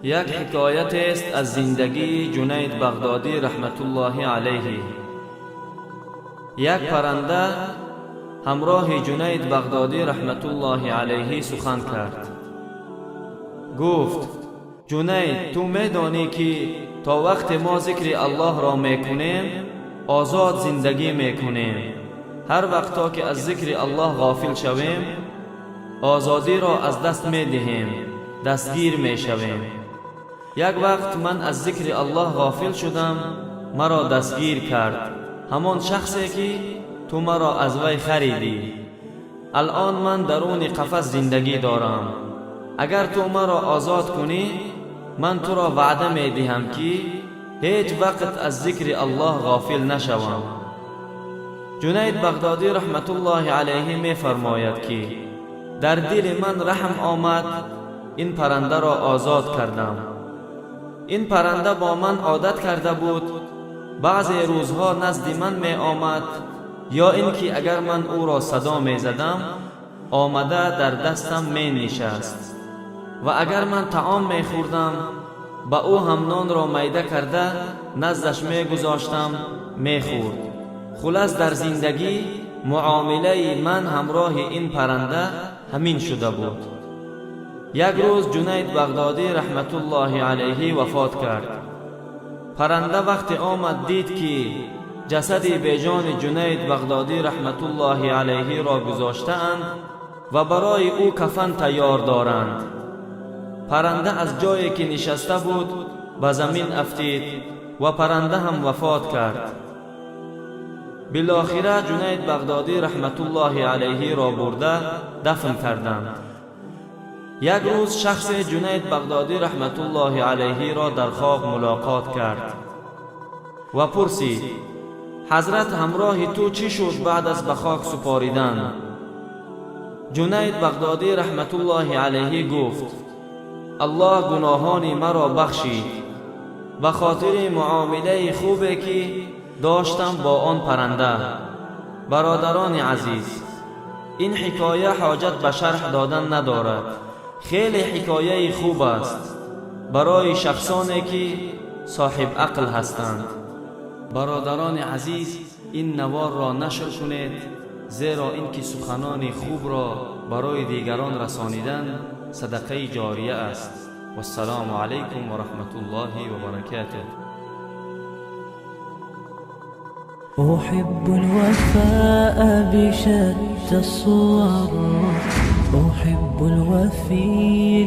Як ҳикоят аст аз зиндагии Ҷунайд Бағдодӣ раҳматуллоҳи алайҳи. Як парранда ҳамроҳи Ҷунайд Бағдодӣ раҳматуллоҳи алайҳи сухан кард. Гуфт: «Ҷунайд, ту медонӣ, ки то вақте мо зикри Аллоҳро мекунем, озод зиндагӣ мекунем. Ҳар вақто ки аз зикри Аллоҳ ғофил шавем, озодиро аз даст медиҳем, дастгир мешавем. Як вақт ман аз зикри Аллоҳ ғофил шудам, маро дастгир кард ҳамон шахсе, ки ту маро аз вай харидӣ. Алъон ман даруни қафас зиндагӣ дорам. Агар ту маро озод кунӣ, ман туро ваъда медиҳам, ки ҳеҷ вақт аз зикри Аллоҳ ғофил нашавам». Ҷунайд Бағдодӣ раҳматуллоҳи алайҳи мефармояд, ки дар дили ман раҳм омад, ин паррандаро озод кардам. Ин парранда бо ман одат карда буд, баъзе рӯзҳо назди ман меомад ё ин ки агар ман ӯро садо мезадам, омада дар дастам менишаст ва агар ман таом мехӯрдам, ба ӯ ҳам нонро майда карда наздаш мегузоштам, мехӯрд. Хулас, дар зиндагӣ муомилаи ман ҳамроҳи ин парранда ҳамин шуда буд. Як рӯз Ҷунайд Бағдодӣ раҳматуллоҳи алайҳи вафот кард. Парранда вақте омад, дид, ки ҷасади беҷони Ҷунайд Бағдодӣ раҳматуллоҳи алайҳиро гузоштаанд ва барои ӯ кафан тайёр доранд. Парранда аз ҷое ки нишаста буд, ба замин афтид ва парранда ҳам вафот кард. Билохира Ҷунайд Бағдодӣ раҳматуллоҳи алайҳиро бурда дафн карданд. Як рӯз шахсе Ҷунайд Бағдодӣ раҳматуллоҳи алайҳиро дар хоб мулоқот кард ва пурсид: «Ҳазрат, ҳамроҳи ту чӣ шуд баъд аз ба хок супоридан?» Ҷунайд Бағдодӣ раҳматуллоҳи алайҳи гуфт: «Аллоҳ гуноҳони маро бахшид ба хотири муомилаи хубе, ки доштам бо он парранда». Бародарони азиз, ин ҳикоя ҳоҷат ба шарҳ додан надорад. Хеле ҳикояи хуб аст барои шахсоне, ки соҳиб ақл ҳастанд. Бародарони азиз, ин наворро нашр кунед, зеро ин ки суханони хубро барои дигарон расонидан садақаи ҷория аст. Вассалому алайкум ва раҳматуллоҳи ва баракатуҳ. أحب الوفاء بشتى الصور، أحب الوفي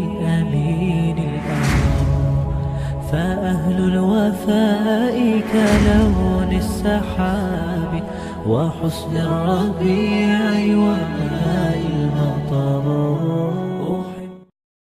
الأمين الأمر، فأهل الوفاء كلون السحاب وحسن الربيع وما